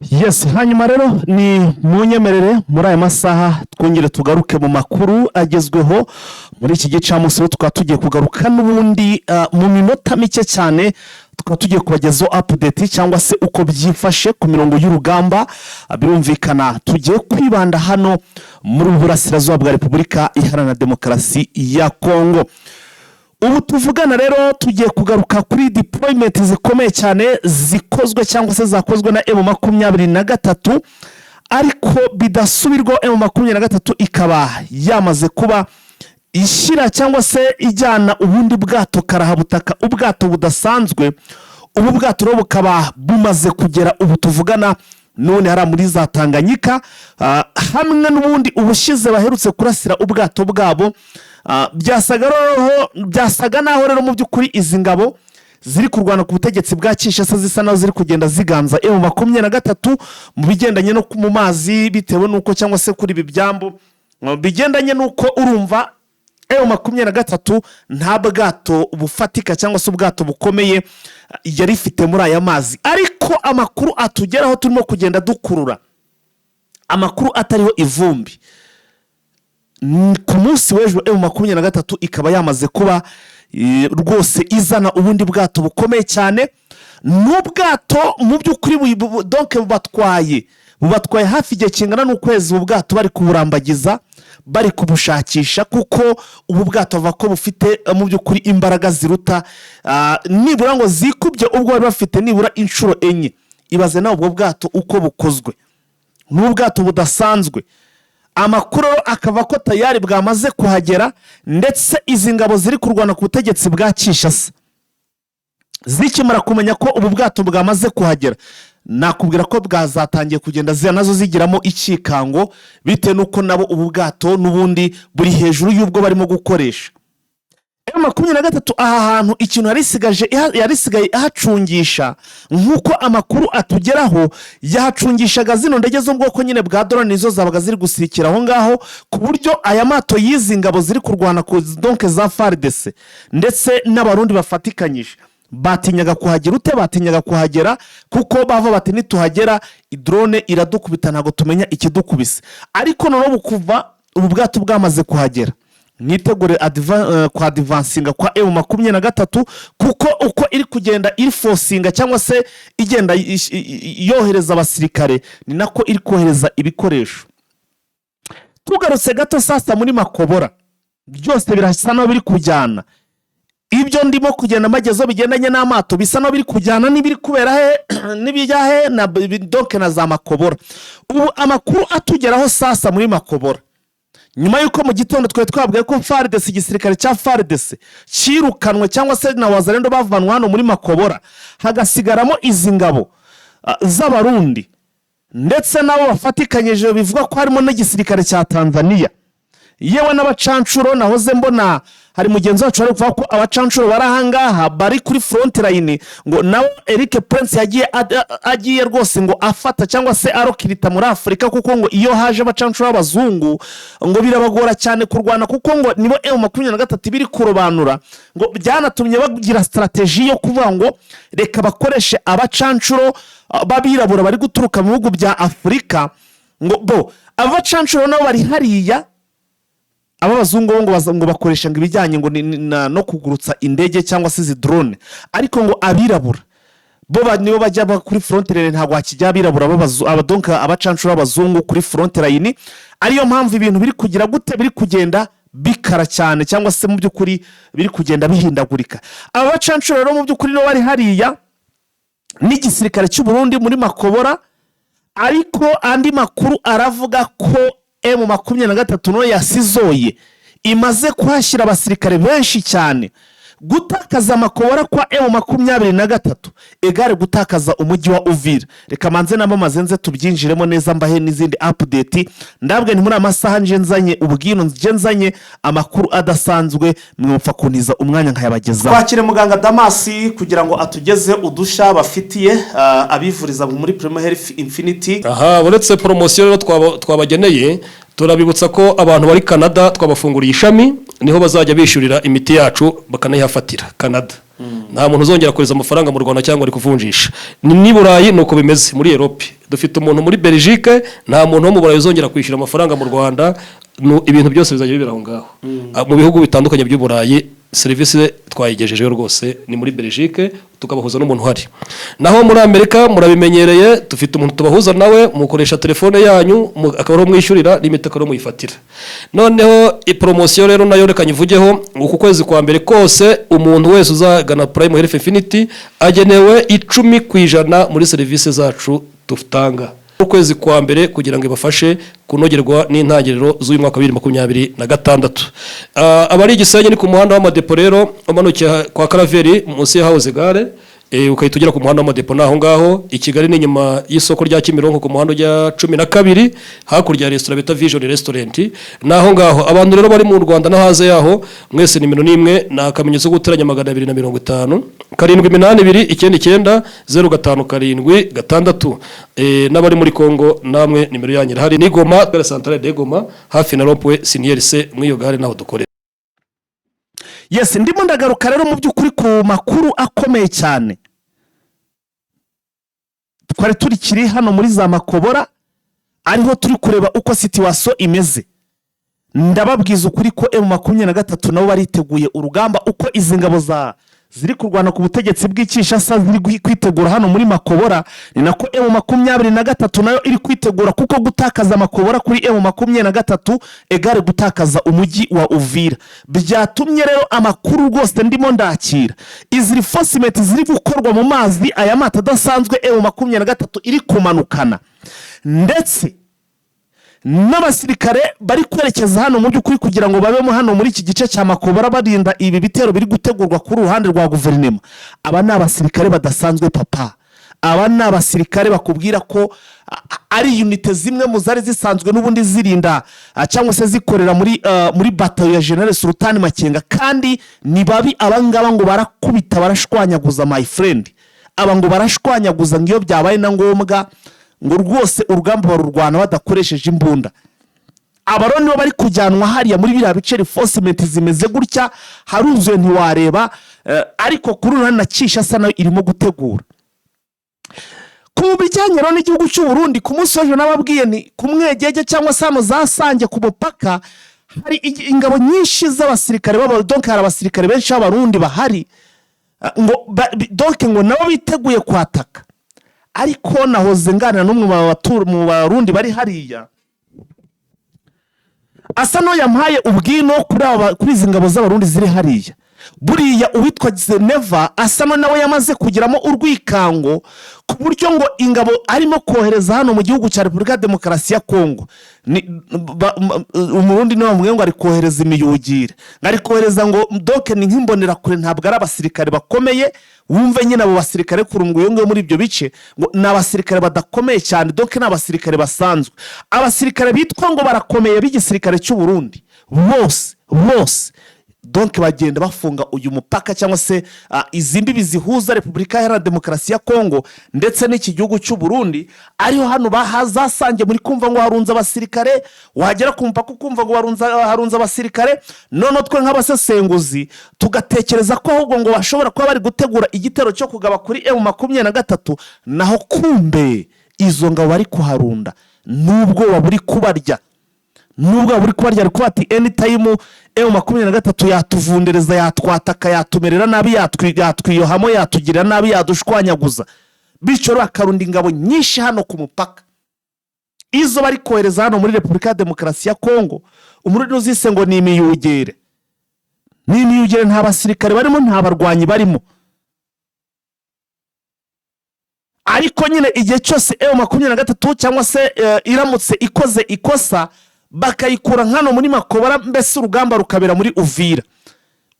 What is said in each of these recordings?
Yes, hanyuma rero ni munyemerere muri aya masaha twongere tugaruke mu makuru agezweho muri iki gicamunsi. Rero tukaba tugiye kugaruka n'ubundi mu minota mike cyane, tukaba tugiye kubagezaho update cyangwa se uko byifashe ku mirongo y'urugamba. Birumvikana tugiye kwibanda hano muri Burasirazuba bwa Repubulika Iharanira Demokarasi ya Kongo. Ubu tuvugana rero tugiye kugaruka kuri deployment zikomeye cyane zikozwe cyangwa se zakozwe na M23, ariko bidasubirwaho M23 ikaba yamaze kuba ishyira cyangwa se ijyana ubundi bwato karahabutaka, ubwato budasanzwe. Ubu bwato rero bukaba bumaze kugera ubu tuvugana none hariya muri za Tanganyika, hamwe n'ubundi ubushize baherutse kurasira ubwato bwabo. Byasaga naho rero mu by'ukuri izi ngabo ziri kurwana ku butegetsi bwa Kinshasa zisa naho ziri kugenda ziganza M23 mu bigendanye no mu mazi, bitewe n'uko cyangwa se kuri ibi byambu, bigendanye n'uko urumva M23 nta bwato bufatika cyangwa se ubwato bukomeye yari ifite muri aya mazi. Ariko amakuru atugeraho, turimo kugenda dukurura amakuru atariho ivumbi, ku munsi w'ejo M23 ikaba yamaze kuba rwose izana ubundi bwato bukomeye cyane. N'ubwato mu by'ukuri donc bubatwaye hafi igihe kingana n'ukwezi, ubu bwato bari kuburambagiza, bari kubushakisha, kuko ubu bwato bavuga ko bufite mu by'ukuri imbaraga ziruta nibura ngo zikubye ubwo bari bafite nibura inshuro 4. Ibaze nawe ubwo bwato uko bukozwe, ni ubwato budasanzwe. Amakuru akava ko tayari bwamaze kuhagera, ndetse izi ngabo ziri kurwana ku butegetsi bwa Kinshasa zikimara kumenya ko ubu bwato bwamaze kuhagera, nakubwira ko bwazatangiye kugenda zira nazo zigiramo icyikango, bitewe n'uko nabo ubu bwato n'ubundi buri hejuru y'ubwo barimo gukoresha. M23 aha hantu ikintu yari isigaye ihacungisha, nk'uko amakuru atugeraho, yahacungishaga zino ndege zo mu bwoko nyine bwa drone, nizo zabaga ziri gusirikira aho ngaho, ku buryo aya mato y'izi ngabo ziri kurwana ku donc za FARDC ndetse n'Abarundi bafatikanyije batinyaga kuhagera. Ute batinyaga kuhagera? Kuko bava bati: "Nituhagera drone iradukubita, ntabwo tumenya ikidukubise." Ariko noneho kuva ubu bwato bwamaze kuhagera, mwitegure kwa advancinga kwa M23, kuko uko iri kugenda iri forcinga cyangwa se igenda yohereza abasirikare, ni nako iri kohereza ibikoresho. Tugarutse gato sasa muri Makobora, byose birasa naho biri kujyana. Ibyo ndimo kugenda mbagezeho bigendanye n'amato bisa naho biri kujyana n'ibiri kubera he n'ibijya he na donc na za Makobora. Ubu amakuru atugeraho sasa muri Makobora, nyuma y'uko mu gitondo twari twabwiye ko FARDC, igisirikare cya FARDC cyirukanwe cyangwa se na Wazalendo bavanwa hano muri Makobora, hagasigaramo izi ngabo z'Abarundi ndetse nabo bafatikanyije, bivuga ko harimo n'igisirikare cya Tanzania, yewe n'abacancuro. Nahoze mbona hari mugenzi wacu wari kuvuga ko abacancuro bari ahangaha bari kuri front line, ngo nawe Eric Prince yagiye agiye rwose ngo afata cyangwa se arecruita muri Afurika, kuko ngo iyo haje abacancuro b'abazungu ngo birabagora cyane kurwana, kuko ngo nibo M23 biri kurobanura. Ngo byanatumye bagira strategy yo kuvuga ngo reka bakoreshe abacancuro b'abirabura bari guturuka mu bihugu bya Afurika. Ngo bo abacancuro nabo bari hariya, ab'abazungu bo ngo ngo bakoresha ngo ibijyanye ngo no kugurutsa indege cyangwa se izi drone, ariko ngo abirabura bo nibo bajya kuri front line. Ntabwo hakijya abirabura donc abacancuro b'abazungu kuri front line. Ariyo mpamvu ibintu biri kugira gute, biri kugenda bikara cyane cyangwa se mu by'ukuri biri kugenda bihindagurika. Aba bacancuro rero mu by'ukuri nibo bari hariya n'igisirikare cy'u Burundi muri Makobora. Ariko andi makuru aravuga ko M23 nayo yasizoye imaze kuhashyira abasirikare benshi cyane. Gutakaza Makobora kwa M23 égale gutakaza umujyi wa Uvira. Reka manze namamaze, nze tubyinjiremo neza, mbahe n'izindi update. Ndabwe ni muri aya masaha nje nzanye ubwino, nje nzanye amakuru adasanzwe, mwumva kuntiza umwanya nkayabagezaho. Twakire muganga Damasi kugira ngo atugeze udushya bafitiye abivuriza muri Primo Health Infinity. Aha uretse poromosiyo rero twabageneye, turabibutsa ko abantu bari Canada twabafunguriye ishami, niho bazajya bishyurira imiti yacu bakanayihafatira. Canada nta muntu uzongera kohereza amafaranga mu Rwanda cyangwa ari kuvunjisha. Ni n'i Burayi ni uko bimeze, muri Europe. Dufite umuntu muri Belgique. Nta muntu wo mu Burayi uzongera kwishyura amafaranga mu Rwanda. Ibintu byose bizajya bibera aho ngaho. Mu bihugu bitandukanye by'u Burayi serivisi twayigejejeyo rwose, ni muri Belgique, tukabahuza n'umuntu uhari. Naho muri Amerika murabimenyereye, dufite umuntu tubahuza nawe, mukoresha telefone yanyu, akaba ariho mwishyurira n'imiti akaba ariho muyifatira. Noneho iporomosiyo rero nayo reka nyivugeho. Uku kwezi kwa mbere kose, umuntu wese uzagana Prime Health Infinity agenewe 10% muri serivisi zacu dutanga ukwezi kwa mbere, kugira ngo ibafashe kunogerwa n'intangiriro z'uyu mwaka wa 2026. Abari Igisenyi ni ku muhanda w'Amadepo rero, umanukiye kwa Karaveri munsi ya House Gare, ukahita ugera ku muhanda w'Amadepo, naho ngaho. I Kigali ni inyuma y'isoko rya Kimironko, ku muhanda ujya 12, hakurya ya resitora bita Vision Restaurant, naho ngaho. Abantu rero bari mu Rwanda no hanze yaho mwese, nimero ni imwe, ni akamenyetso ko guteranya 250 782 99 0576. N'abari muri Congo namwe nimero yanyu irahari. Ni Goma, gare centrale de Goma, hafi na rond-point Siniyeri muri iyo gare naho dukorera. Yes, ndimo ndagaruka rero mu by'ukuri ku makuru akomeye cyane. Twari turikiri hano muri za Makobora, ariho turi kureba uko situation imeze. Ndababwiza ukuri ko M23 nabo bariteguye urugamba. Uko izi ngabo za ziri kurwana ku butegetsi bw'i Kinshasa ziri kwitegura hano muri Makobora, ni nako M23 nayo iri kwitegura, kuko gutakaza Makobora kuri M23 égale gutakaza umujyi wa Uvira. Byatumye rero amakuru rwose ndimo ndakira, izi renforcement ziri gukorwa mu mazi, aya mato adasanzwe M23 iri kumanukana, ndetse n'abasirikare bari kwerekeza hano mu by'ukuri kugira ngo babemo hano muri iki gice cya Makobora, barinda ibi bitero biri gutegurwa kuri uruhande rwa guverinoma. Aba ni abasirikare badasanzwe, papa. Aba ni abasirikare bakubwira ko ari unité zimwe mu zari zisanzwe n'ubundi zirinda, cyangwa se zikorera muri batayo ya General Sultani Makenga, kandi ni babi abangaba. Ngo barakubita, barashwanyaguza, my friend. Aba ngo barashwanyaguza, ngo iyo byabaye na ngombwa ngo rwose urugamba barurwana badakoresheje imbunda. Aba rero nibo bari kujyanwa hariya muri biriya bice. Renforcement zimeze gutya, haruzuye ntiwareba. Ariko kuri ruhande na Kinshasa nayo irimo gutegura. Ku bijyanye rero n'igihugu cy'u Burundi, ku munsi w'ejo nababwiye ni ku Mwegege cyangwa se hano za Sange ku mupaka, hari ingabo nyinshi z'abasirikare b'aba, donc hari abasirikare benshi b'Abarundi bahari, ngo donc ngo nabo biteguye kwataka. Ariko nahoze nganira n'umwe mu Barundi bari hariya, asa n'uwo yampaye ubwino kuri izi ngabo z'Abarundi ziri hariya. Buriya uwitwa Neva asa nawe yamaze kugiramo urwikango, ku buryo ngo ingabo arimo kohereza hano mu gihugu cya Repubulika ya Demokarasi ya Kongo, Umurundi niwe wamubwiye ngo ari kohereza imiyugire, ngo ari kohereza ngo donc ni nk'imbonerakure, ntabwo ari abasirikare bakomeye. Wumve nyine abo basirikare kurungu iyo ngiyo muri ibyo bice, ngo ni abasirikare badakomeye cyane, donc ni abasirikare basanzwe. Abasirikare bitwa ngo barakomeye b'igisirikare cy'u Burundi bose bose, donc bagenda bafunga uyu mupaka cyangwa se izi mbibi zihuza Repubulika Iharanira Demokarasi ya Kongo ndetse n'iki gihugu cy'u Burundi, ariho hano bahazasange muri kumva ngo harunze abasirikare. Wagera ku mupaka ukumva ngo harunze abasirikare. Noneho twe nk'abasesenguzi tugatekereza ko ahubwo ngo bashobora kuba bari gutegura igitero cyo kugaba kuri M23. Naho kumbe izo ngabo bari kuharunda n'ubwoba buri kubarya, nubwo buri kubarya, ari kuba ati anytime M23 yatuvundereza, yatwataka, yatumerera nabi, yatwiyohamo, yatugirira nabi, yadushwanyaguza. Bityo rero bakarunda ingabo nyinshi hano ku mupaka. Izo bari kohereza hano muri Repubulika ya Demokarasi ya Kongo, Umurundi uzise ngo ni imiyugere, ni imiyugere, nta basirikare barimo, nta barwanyi barimo. Ariko nyine igihe cyose M23 cyangwa se iramutse ikoze ikosa bakayikura nkano muri Makobora, mbese urugamba rukabera muri Uvira,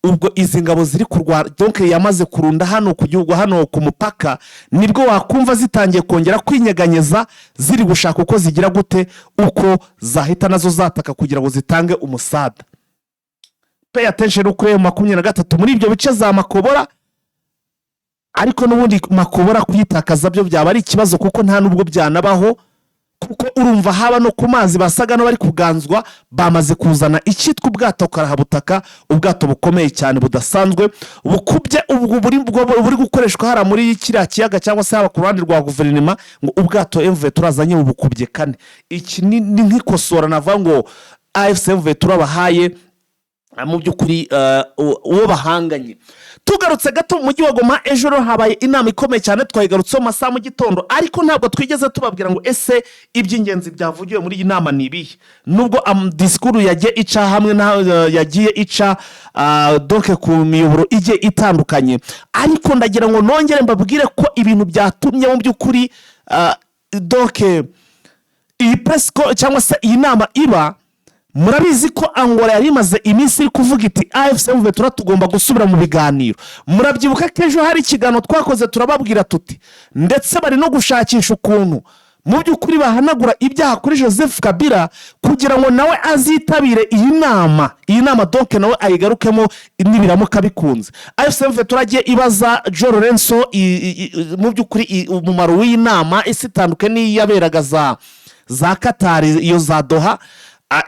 ubwo izi ngabo ziri kurwana, donc yamaze kurunda hano ku gihugu, hano ku mupaka, nibwo wakumva zitangiye kongera kwinyeganyeza, ziri gushaka uko zigira gute, uko zahita nazo zataka kugira ngo zitange umusada. Pay attention kuri M23 muri ibyo bice za Makobora. Ariko n'ubundi Makobora kuyitakaza byo byaba ari ikibazo, kuko nta n'ubwo byanabaho, kuko Kuko urumva, haba no ku mazi basaga n'abari kuganzwa, bamaze kuzana icyitwa ubwato karahabutaka, ubwato bukomeye cyane budasanzwe, bukubye ubwo buri gukoreshwa hariya muri kiriya kiyaga cyangwa se haba ku ruhande rwa guverinoma. Ngo ubwato M23 turazanye ubu bukubye kane. Iki ni nk'ikosora navuga ngo AFC M23 turabahaye mu by'ukuri uwo bahanganye. Tugarutse gato mu mujyi wa Goma, ejo rero habaye inama ikomeye cyane, twayigarutseho mu masaha mu gitondo, ariko ntabwo twigeze tubabwira ngo ese iby'ingenzi byavugiwe muri iyi nama ni ibihe, nubwo disikuru yagiye ica hamwe na yagiye ica donc ku miyoboro igiye itandukanye. Ariko ndagira ngo nongere mbabwire ko ibintu byatumye mu by'ukuri donc iyi press cyangwa se iyi nama iba, murabizi ko Angola yari imaze iminsi iri kuvuga iti AFC M23 tugomba gusubira mu biganiro. Murabyibuka ko ejo hari ikiganiro twakoze, turababwira tuti ndetse bari no gushakisha ukuntu mu by'ukuri bahanagura ibyaha kuri Joseph Kabila kugira ngo nawe azitabire iyi nama. Iyi nama donc nawe ayigarukemo nibiramuka bikunze. AFC M23 agiye ibaza João Lourenço mu by'ukuri umumaro w'iyi nama, isi itandukanye n'iyaberaga za Katari, iyo za Doha.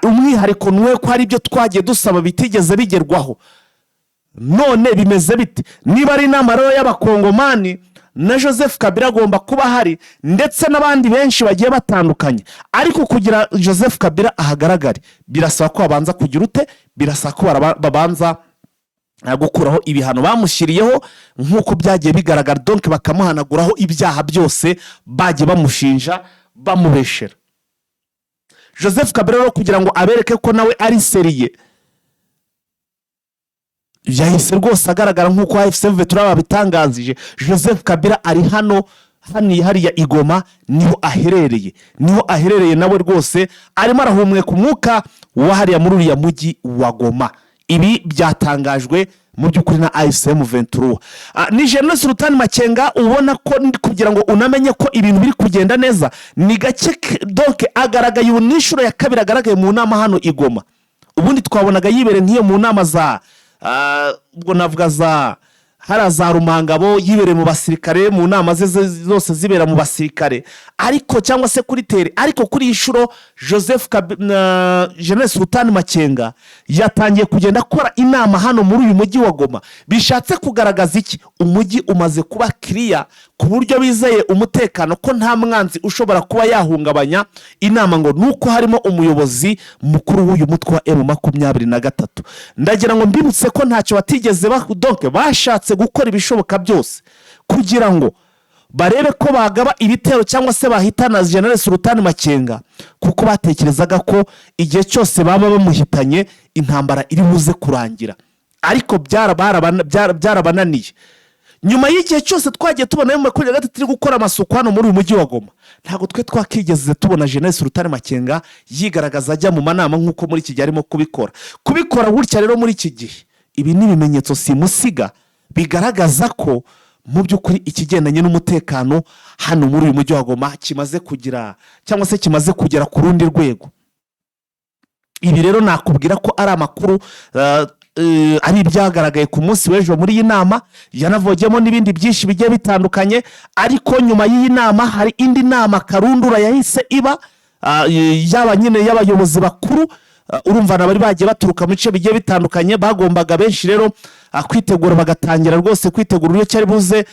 Umwihariko ni uko hari ibyo twagiye dusaba bitigeze bigerwaho, none bimeze bite? Niba ari inama rero y'Abakongomani, na Joseph Kabila agomba kuba ahari, ndetse n'abandi benshi bagiye batandukanye. Ariko kugira Joseph Kabila ahagaragare, birasaba ko babanza kugira ute? Birasaba ko babanza gukuraho ibihano bamushyiriyeho nk'uko byagiye bigaragara, donc bakamuhanaguraho ibyaha byose bagiye bamushinja bamubeshera. Joseph Kabila rero, kugira ngo abereke ko nawe ari sérieux, yahise rwose agaragara nk'uko AFC M23 babitangazije. Joseph Kabila ari hano hariya i Goma, niho aherereye, niho aherereye. Nawe rwose arimo arahumeka umwuka wa hariya muri uriya mujyi wa Goma. Ibi byatangajwe mu by'ukuri na AFC M23. Ni General Sultan Makenga, ubona ko kugira ngo unamenye ko ibintu biri kugenda neza, ni gake donc agaragaye ubu, ni inshuro ya kabiri agaragaye mu nama hano i Goma. Ubundi twabonaga yibereye nk'iyo mu nama za ubwo navuga za hariya za Rumangabo, yibereye mu basirikare, mu nama ze zose zibera mu basirikare, ariko cyangwa se kuri terrain. Ariko kuri iyi nshuro Joseph General Sultan Makenga yatangiye kugenda akora inama hano muri uyu mujyi wa Goma. Bishatse kugaragaza iki? Umujyi umaze kuba kiriya ku buryo bizeye umutekano ko nta mwanzi ushobora kuba yahungabanya inama ngo nuko harimo umuyobozi mukuru w'uyu mutwe wa M23. Ndagira ngo mbibutse ko ntacyo batigeze donc bashatse gukora ibishoboka byose kugira ngo barebe ko bagaba ibitero cyangwa se bahitana General Sultan Makenga, kuko batekerezaga ko igihe cyose baba bamuhitanye intambara iri buze kurangira, ariko byarabananiye. Nyuma y'igihe cyose twagiye tubona M23 iri gukora amasuku hano muri uyu mujyi wa Goma, ntabwo twe twakigeze tubona General Sultan Makenga yigaragaza ajya mu manama nk'uko muri iki gihe arimo kubikora gutya. Rero muri iki gihe ibi ni ibimenyetso simusiga bigaragaza ko mu by'ukuri ikigendanye n'umutekano hano muri uyu mujyi wa Goma kimaze kugira cyangwa se kimaze kugera ku rundi rwego. Ibi rero nakubwira ko ari amakuru ari ibyagaragaye ku munsi w'ejo muri iyi nama, yanavugiyemo n'ibindi byinshi bigiye bitandukanye. Ariko nyuma y'iyi nama hari indi nama karundura yahise iba, yaba nyine y'abayobozi bakuru. Urumva na bari bagiye baturuka mu bice bigiye bitandukanye, bagombaga benshi rero kwitegura, bagatangira rwose kwitegura uburyo cyari buze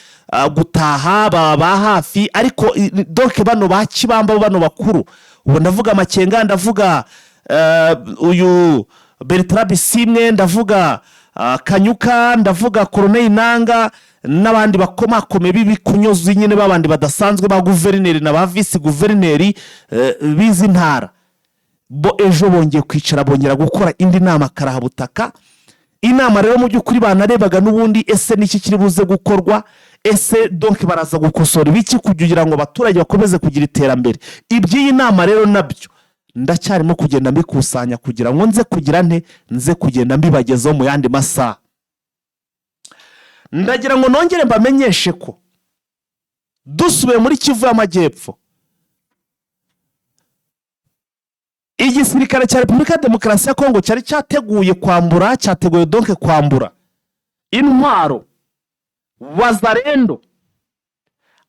gutaha ba hafi. Ariko donc bano ba Kibamba, bano bakuru, ubu ndavuga Makenga, ndavuga uyu Bertrand Bisimwe, ndavuga Kanyuka, ndavuga Corneille Nanga n'abandi bakomakome b'ibikunyozi nyine, b'abandi badasanzwe, ba guverineri na ba visi guverineri b'izi ntara. Bo ejo bongeye kwicara, bongera gukora indi nama karahabutaka. Inama rero mu by'ukuri banarebaga n'ubundi ese niki kiri buze gukorwa, ese donc baraza gukosora ibiki kugira ngo abaturage bakomeze kugira iterambere. Iby'iyi nama rero nabyo ndacyarimo kugenda mbikusanya kugira ngo nze kugira nte, nze kugenda mbibagezaho mu yandi masaha. Ndagira ngo nongere mbamenyeshe ko dusubiye muri Kivu y'Amajyepfo, igisirikare cya Repubulika ya Demokarasi ya Kongo cyari cyateguye kwambura, cyateguye donc kwambura intwaro Wazalendo.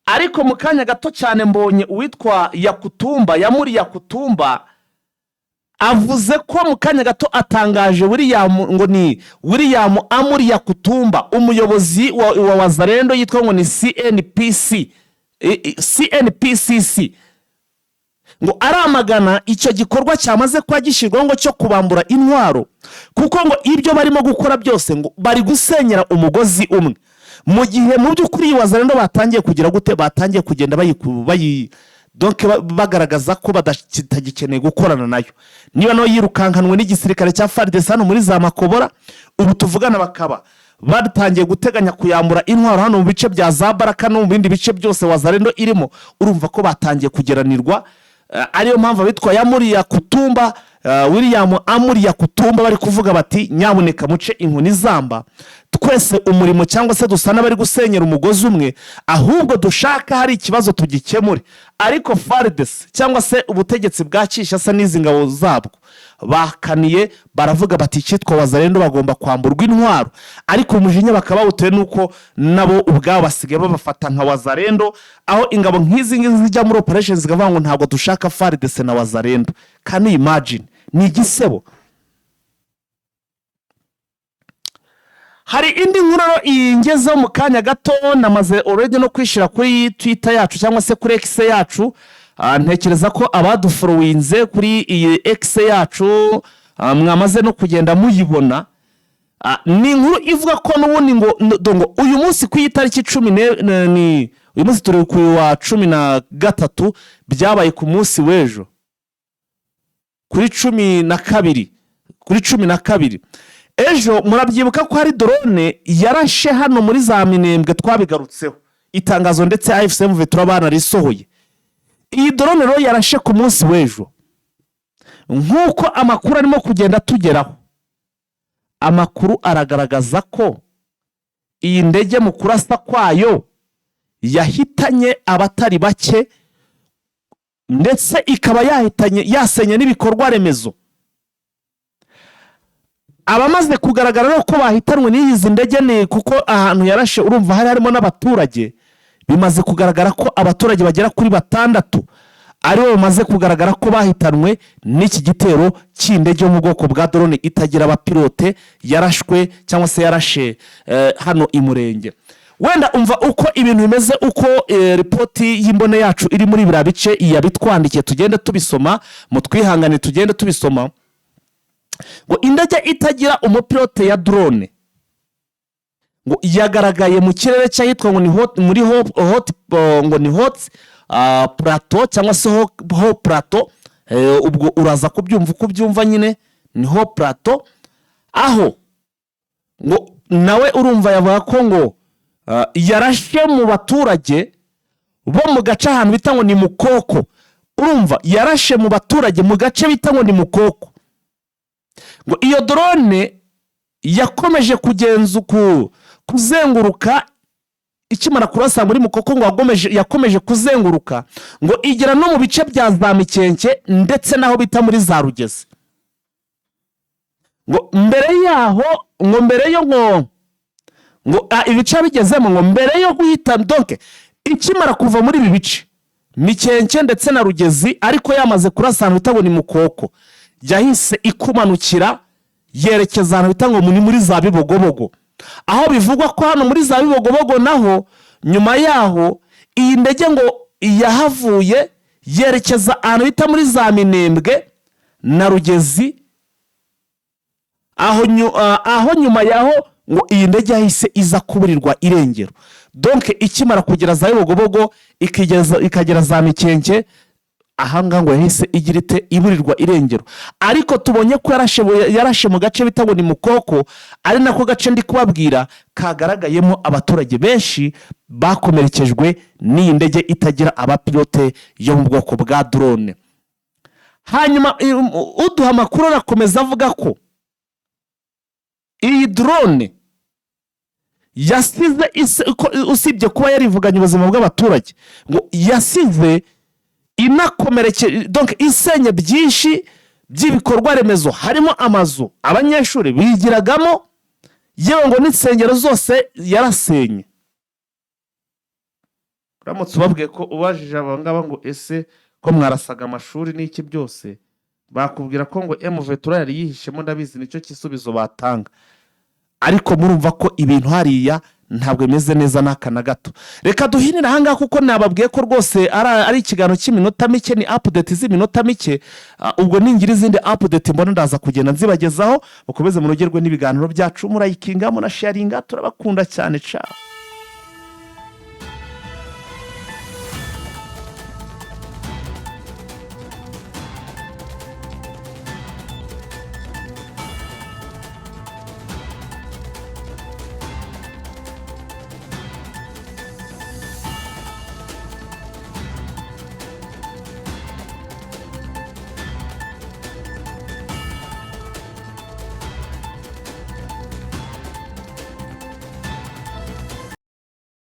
Ariko mu kanya gato cyane mbonye uwitwa Yakutumba, Yamuri Yakutumba, avuze ko mu kanya gato atangaje William, ngo ni William Amuri Yakutumba, umuyobozi wa Wazalendo yitwa ngo ni CNPC, CNPCC, ngo aramagana icyo gikorwa cyamaze kuba gishyirwaho ngo cyo kubambura intwaro, kuko ngo ibyo barimo gukora byose ngo bari gusenyera umugozi umwe, mu gihe mu by'ukuri iyi Wazalendo batangiye kugira gute, batangiye kugenda bayi donc bagaragaza ko batagikeneye gukorana nayo. Niba nayo yirukankanwe n'igisirikare cya FARDC hano muri za Makobora, ubu tuvugana bakaba batangiye guteganya kuyambura intwaro hano mu bice bya za Baraka no mu bindi bice byose Wazalendo irimo, urumva ko batangiye kugeranirwa. Ariyo mpamvu abitwa Yamuriya Kutumba, William Amuriya Kutumba, bari kuvuga bati: "Nyabuneka muce inkoni zamba, twese umurimo cyangwa se dusa n'abari gusenyera umugozi umwe, ahubwo dushaka hari ikibazo tugikemure." Ariko FARDC cyangwa se ubutegetsi bwa Kinshasa n'izi ngabo zabwo bakaniye, baravuga bati: "Icyitwa Wazalendo bagomba kwamburwa intwaro." Ariko umujinya bakaba bawutewe n'uko nabo ubwabo basigaye babafata nka Wazalendo, aho ingabo nk'izi ngizi zijya muri operation zikavuga ngo ntabwo dushaka FARDC na Wazalendo. Can you imagine? Ni igisebo. Hari indi nkuru rero ingezeho mu kanya gato, namaze already no kwishyira kuri Twitter yacu cyangwa se kuri X yacu. Ntekereza ko abadufollowinze kuri iyi X yacu mwamaze no kugenda muyibona. Ni inkuru ivuga ko n'ubundi ngo uyu munsi ku itariki 10 ni uyu munsi turi ku wa 13, byabaye ku munsi w'ejo kuri 12, kuri 12 ejo. Murabyibuka ko hari drone yarashe hano muri za Minembwe, twabigarutseho itangazo, ndetse AFC M turabana risohoye. Iyi drone rero yarashe ku munsi w'ejo, nk'uko amakuru arimo kugenda atugeraho, amakuru aragaragaza ko iyi ndege mu kurasa kwayo yahitanye abatari bake, ndetse ikaba yahitanye, yasenye n'ibikorwa remezo. Abamaze kugaragara rero ko bahitanwe n'izi ndege, ni kuko ahantu yarashe urumva hari harimo n'abaturage, bimaze kugaragara ko abaturage bagera kuri batandatu aribo bamaze kugaragara ko bahitanwe n'iki gitero cy'indege yo mu bwoko bwa drone itagira abapilote yarashwe cyangwa se yarashe hano i Murenge. Wenda umva uko ibintu bimeze, uko ripoti y'imbone yacu iri muri biriya bice yabitwandikiye, tugende tubisoma, mutwihangane tugende tubisoma. Ngo indege itagira umupilote ya drone ngo yagaragaye mu kirere cy'ahitwa ngo ni hot, muri hot, ngo ni hot plateau cyangwa se ho plateau. Ubwo uraza kubyumva uko ubyumva nyine, ni ho plateau, aho ngo nawe urumva yavuga ko ngo yarashe mu baturage bo mu gace ahantu bita ngo ni Mukoko. Urumva yarashe mu baturage mu gace bita ngo ni Mukoko. Ngo iyo drone yakomeje kugenza kuzenguruka ikimara kurasa muri Mukoko, ngo yakomeje kuzenguruka ngo igera no mu bice bya za Mikenke ndetse n'aho bita muri za Rugezi. Ngo mbere yaho, ngo mbere yo ngo ibice bigezemo, ngo mbere yo guhita, donc ikimara kuva muri ibi bice Mikenke ndetse na Rugezi, ariko yamaze kurasa ahantu bita ngo ni Mukoko, yahise ikumanukira yerekeza ahantu bita ngo ni muri za Bibogobogo, aho bivugwa ko hano muri za Bibogobogo naho nyuma yaho iyi ndege ngo yahavuye yerekeza ahantu bita muri za Minembwe na Rugezi, aho nyuma yaho ngo iyi ndege yahise iza kuburirwa irengero. Donc ikimara kugera za Bibogobogo, ikagera za Mikenke, ahangaha ngo yahise igira ite? Iburirwa irengero. Ariko tubonye ko yarashe mu gace bita ngo ni Mukoko, ari nako gace ndi kubabwira kagaragayemo abaturage benshi bakomerekejwe n'iyi ndege itagira abapilote yo mu bwoko bwa drone. Hanyuma uduha amakuru arakomeza avuga ko iyi drone yasize usibye kuba yarivuganye ubuzima bw'abaturage, ngo yasize inakomereke, donc isenye byinshi by'ibikorwa remezo, harimo amazu abanyeshuri bigiragamo, yewe ngo n'insengero zose yarasenye. Uramutse ubabwiye ko ubajije aba ngaba ngo: "Ese ko mwarasaga amashuri n'iki byose?" bakubwira ko ngo M23 yari yihishemo. Ndabizi, nicyo gisubizo batanga. Ariko murumva ko ibintu hariya ntabwo bimeze neza n'aka na gato. Reka duhinire ahangaha, kuko nababwiye ko rwose ari ikiganiro cy'iminota mike, ni update z'iminota mike. Ubwo ningira izindi update mbona, ndaza kugenda nzibagezaho. Mukomeze munogerwe n'ibiganiro byacu, murayikinga, munasharinga. Turabakunda cyane, ciao.